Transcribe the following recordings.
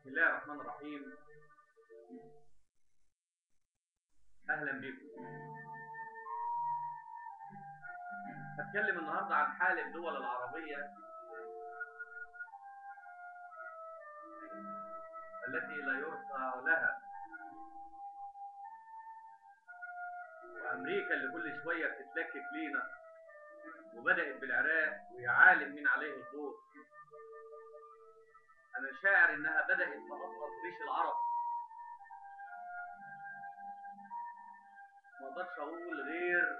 بسم الله الرحمن الرحيم. اهلا بكم. هتكلم النهارده عن حال الدول العربية التي لا يرثى لها، وامريكا اللي كل شوية بتتلكك لينا وبدات بالعراق ويا عالم مين عليه الدور. انا شاعر انها بدات تقصقص ريش العرب. ما اقدرش اقول غير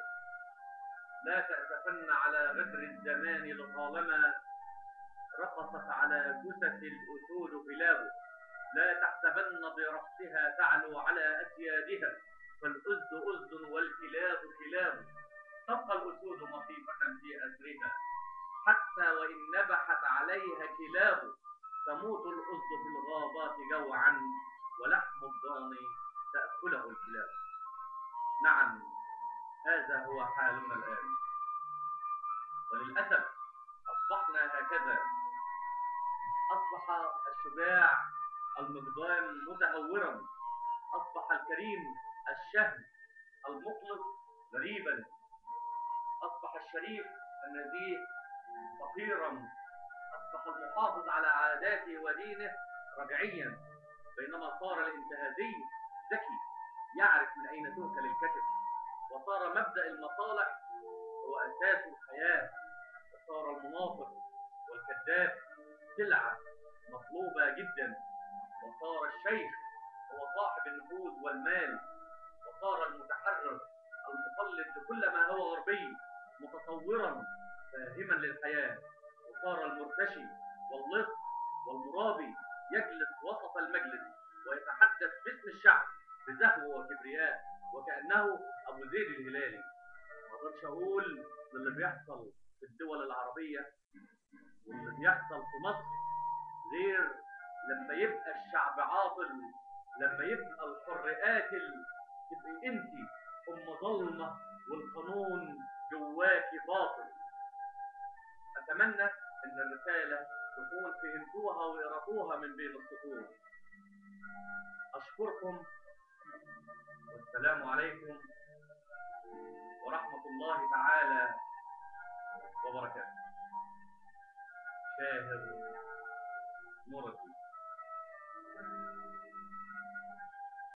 لا تأسفن على غدر الزمان لطالما رقصت على جثث الأسود كلابه، لا تحسبن برقصها تعلو على أسيادها، فالأسد أسد والكلاب كلاب، تبقى الأسود مخيفة في أسرها حتى وإن نبحت عليها كلاب، تموت الأسد في الغابات جوعا ولحم الضان تأكله الكلاب. نعم، هذا هو حالنا الآن، وللأسف أصبحنا هكذا. أصبح الشجاع المقدام متهورا، أصبح الكريم الشهم المخلص غريبا، أصبح الشريف النزيه فقيرا، أصبح المحافظ على عاداته ودينه رجعيا، بينما صار الانتهازي ذكي يعرف من أين تؤكل الكتف، وصار مبدأ المصالح هو أساس الحياة، وصار المنافق والكذاب سلعة مطلوبة جدا، وصار الشيخ هو صاحب النفوذ والمال، وصار المتحرر المقلد لكل ما هو غربي متصورا فاهما للحياة، وصار المرتشي واللص والمرابي يجلس وسط المجلس ويتحدث باسم الشعب بزهو وكبرياء وكأنه أبو زيد الهلالي. ما أقدرش أقول للي بيحصل في الدول العربية واللي بيحصل في مصر غير لما يبقى الشعب عاطل، لما يبقى الحر قاتل، تبقي أنت أم ظلمة والقانون جواكي باطل. أتمنى إن الرسالة تكون فهمتوها وقرأتوها من بين السطور. أشكركم والسلام عليكم ورحمة الله تعالى وبركاته. شاهر نور الدين.